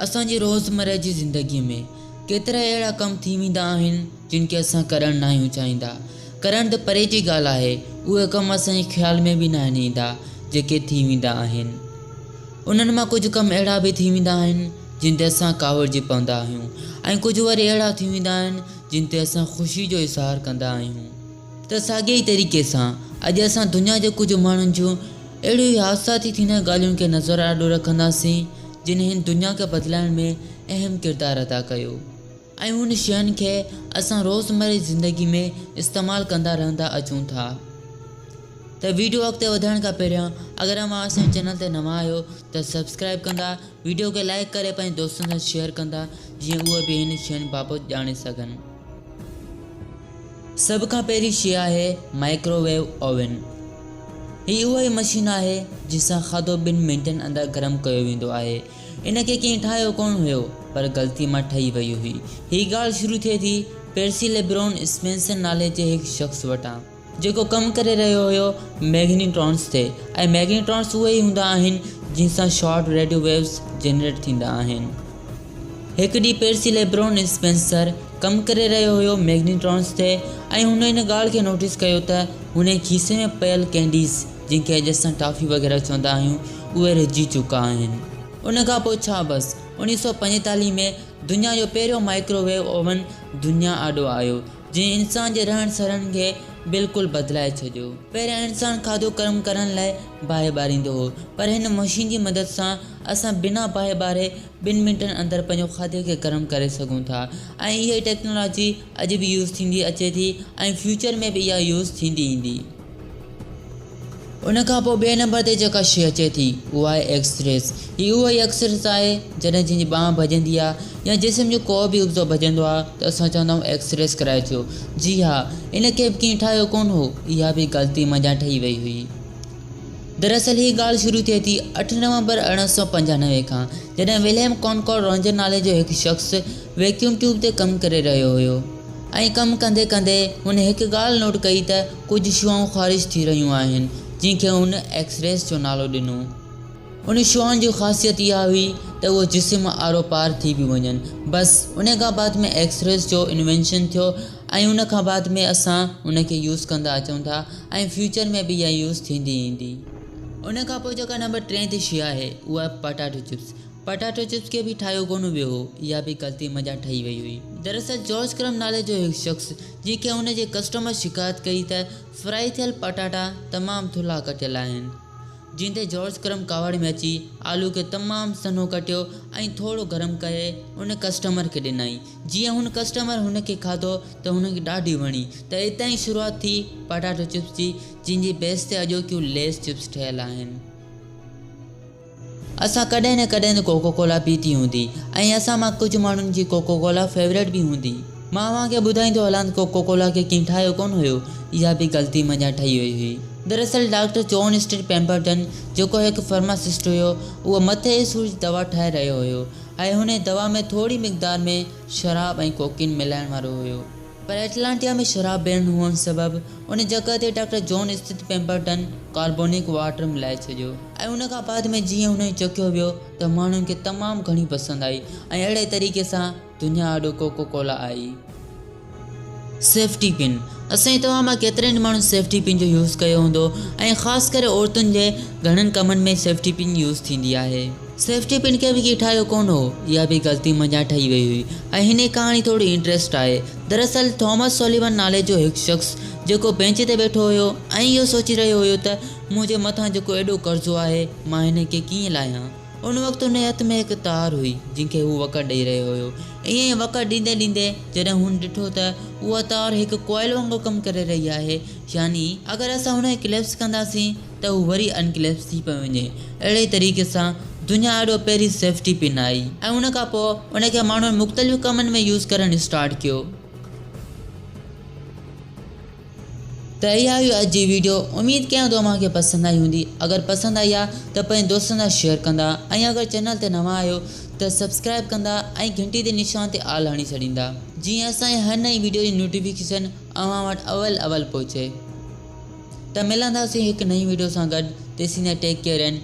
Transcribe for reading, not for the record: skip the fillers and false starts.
اسان جي روزمره جي زندگيء ۾ ڪيترا اهڙا ڪم ٿي ويندا آهن، جن کي اسان ڪرڻ ناهيون چاهيندا. ڪرڻ ته پري جي ڳالهه آهي، اهي ڪم اسان جي خيال ۾ به ناهن ايندا، جيڪي ٿي ويندا آهن. انهن مان ڪجهه ڪم اهڙا به ٿي ويندا آهن، جن تي اسان ڪاوڙجي پوندا آهيون ۽ ڪجهه وري اهڙا ٿي ويندا آهن، جن تي اسان خوشي جو اظهار ڪندا آهيون. ته ساڳئي ئي طريقي سان اڄ اسان دنيا جي ڪجهه ماڻهن جون اهڙيون ئي حادثاتي ٿيندڙ ڳالهين کي نظر آڏو رکنداسين جن هن دنيا کي بدلائڻ ۾ اهم ڪردار ادا ڪيو ۽ انهن شين کي اسان روزمره جي زندگي ۾ استعمال ڪندا رهندا اچون ٿا. ته ويڊيو اڳتي وڌائڻ کان پهريان اگر اوهان اسان جي چينل تي نوان آهيو ته سبسڪرائب ڪندا، ويڊيو کي لائيڪ ڪري پنهنجي دوستن سان شيئر ڪندا جيئن اهي به هن شين بابت ڄاڻي سگهن. سڀ کان پهرين شيء آهي مائڪرو ويو اوون. هي اها ئي مشين آهي جنهن سان کاڌو ٻن منٽن اندر گرم ڪيو ويندو آهي. ان کي ڪنهن ٺاهيو ڪونه هيو پر غلطي مان ٺهي وئي هئي. هي ڳالهه شروع ٿئي ٿي پيرسي ليبرون اسپينسر نالي جي هڪ شخص وٽان. جيڪو ڪم ڪري رهيو هيو ميگنيٽرانس تي ۽ ميگنيٽرانس اهي ئي هوندا آهن جن سان شارٽ ريڊيو ويوز جنريٽ ٿيندا آهن. هڪ ڏينهن پيرسي ليبرون اسپينسر ڪم ڪري رهيو هيو ميگنيٽرانس تي ۽ هن ان ڳالهه کي نوٽيس ڪيو ته هن جي کيسي ۾ پيل ڪينڊيز جن کي اڄ اسان ٽافي وغيره چوندا آهيون اهي رهجي چڪا آهن. ان کان پوء ڇا بس 1945 ۾ دنيا جو پهريون مائڪرو ويو اوون دنيا آڏو آيو جنهن انسان جي رهڻ سهڻ کي بلڪل بدلائي ڇڏيو. پهريان انسان کاڌو گرم ڪرڻ لاء باهه ٻاريندو هو، پر هن مشين جي مدد سان اسان بنا باهه ٻاري ٻن منٽن اندر پنهنجو کاڌي کي گرم ڪري سگهون ٿا ۽ اها ئي ٽيڪنالاجي اڄ به يوز ٿيندي اچي ٿي ۽ فيوچر ۾ به اها يوز ٿيندي ايندي. ان کان پوء ٻئي نمبر تي جيڪا شيء اچي ٿي اها آهي ايڪس ريز. هي اها ئي ايڪس ريز آهي جڏهن جنهن جي ٻانهن ڀڄندي آهي يا جسم جو ڪو به عضو ڀڄندو آهي ته اسان چوندا آهيون ايڪس ريز ڪرائي اچو. جي ها ان کي به ڪنهن ٺاهيو ڪونه هو اها به غلطي منجهان ٺهي وئي هئي. دراصل هي ڳالهه شروع ٿئي ٿي اٺ نومبر 1895 کان جڏهن ولهيم ڪونڪارڊ رونجر نالي جو هڪ شخص ويڪيوم ٽيوب تي ڪم ڪري رهيو هيو. ائين ڪم ڪندي ڪندي هن هڪ ڳالهه نوٽ ڪئي ته ڪجهه شعاعون خارج ٿي رهيون آهن، جن کي هن ايڪس ريز جو نالو ڏنو. ان شعاعن جي خاصيت اها هئي ته اهي جسم مان آرو پار ٿي پيون وڃن. بس ان کان بعد ۾ ايڪس ريز جو انوينشن ٿيو ۽ ان کان بعد ۾ اسان ان کي يوز ڪندا اچون ٿا ۽ فيوچر ۾ به اها يوز ٿيندي ايندي. ان کان پوء جيڪا نمبر ٽئين تي شيء آهي اها آهي پٽاٽو چپس. پٽاٽو چپس کي به ٺاهيو ڪونه ويو هو، اها به غلطي منجهان ٺهي وئي هئي. دراصل جارج ڪرم نالي جو هڪ شخص جنهن کي ان جي ڪسٽمر شڪايت ڪئي ته فرائي ٿيل پٽاٽا تمام ٿلها ڪٽيل آهن، جنهن تي جارج ڪرم ڪاوڙ ۾ اچي آلو کي تمام سنهو ڪٽيو ۽ ٿورو گرم ڪري ان ڪسٽمر کي ڏنائين. جيئن هن ڪسٽمر هن کي کاڌو ته هن کي ڏاڍي وڻي ته اتان ئي شروعات ٿي پٽاٽو چپس جي جنهن جي بيس تي اڄوڪيون ليز چپس ٺهيل آهن. اسان ڪڏهن نه ڪڏهن ته ڪوڪو ڪولا پيتي هوندي ۽ اسان مان ڪجهه ماڻهن جي ڪوڪو ڪولا فيوريٽ به هوندي. مان اوهان کي ٻڌائيندو هلان ته ڪوڪو ڪولا کي ڪنهن ٺاهيو ڪونه هيو، اها به غلطي منجهان ٺهي وئي هئي. دراصل ڊاڪٽر جان اسٽريٽ پيمبرٽن جيڪو هڪ فارماسسٽ هيو اهو مٿي جي سور جي دوا ٺاهي رهيو هيو ۽ هن دوا ۾ ٿوري مقدار ۾ شراب ۽ ڪوڪين ملائڻ وارو هيو. پر ائٽلانٽيا ۾ شراب بين هئڻ سبب ان جڳهه تي doctor John Stith Pemberton carbonic water ملائي ڇڏيو ۽ ان کان بعد ۾ جيئن هن کي چکيو ويو ته ماڻهن کي تمام گهڻي پسند آئي ۽ اهڙي طريقي سان دنيا آڏو ڪوڪو ڪولا آئي. سيفٽي پن، اسان توهان مان ڪيترن ئي ماڻهن سيفٽي پن جو يوز ڪيو هوندو ۽ خاص ڪري عورتن جي گهڻن ڪمن ۾ سيفٽي پن يوز ٿيندي آهي. سيفٽي پن کي به ڪنهن ٺاهيو ڪونه هو، اها به غلطي منجهان ٺهي وئي هئي ۽ هن جي ڪهاڻي ٿوري انٽريسٽ آهي. دراصل ٿامس سوليون نالي جو هڪ شخص جيڪو بينچ تي ويٺو هيو ۽ اهو سوچي رهيو هيو ته منهنجي مٿان جيڪو ايڏو قرضو آهي مان هن کي ڪيئن لاهيان. ان وقت هن جي هٿ ۾ هڪ تار هئي جنهن کي هو وڪڙ ڏئي رهيو هيو. ائين ئي وڪڙ ڏيندي ڏيندي جڏهن هن ڏٺو ته اها تار هڪ ڪوائل وانگر ڪم ڪري رهي آهي يعني اگر اسان هن کي ڪليپس ڪنداسين ته هو وري انڪليپس ٿي پيو وڃي. اهڙي طريقي سان دنيا آڏو پهرين سيفٽي پن آئي ۽ ان کان پوء ان کي ماڻهن مختلف ڪمن ۾ يوز ڪرڻ اسٽارٽ ڪيو. ته اها هئي اڄ جي ويڊيو اميد ڪيان ٿو اوهان کي پسند آئي هوندي اگر پسند آئي آ ته پنهنجي دوستن سان شيئر ڪندا ۽ اگر چينل تي نوان آهيو ته سبسڪرائب ڪندا ۽ گهنٽي تي نشان تي آل هڻي ڇڏيندا جيئن اسان جي هر نئين ويڊيو جي نوٽيفڪيشن اوهان وٽ اول اول پهچي. ته ملنداسين هڪ نئين ويڊيو سان گڏ تيسين ٽيڪ ڪيئر اينڊ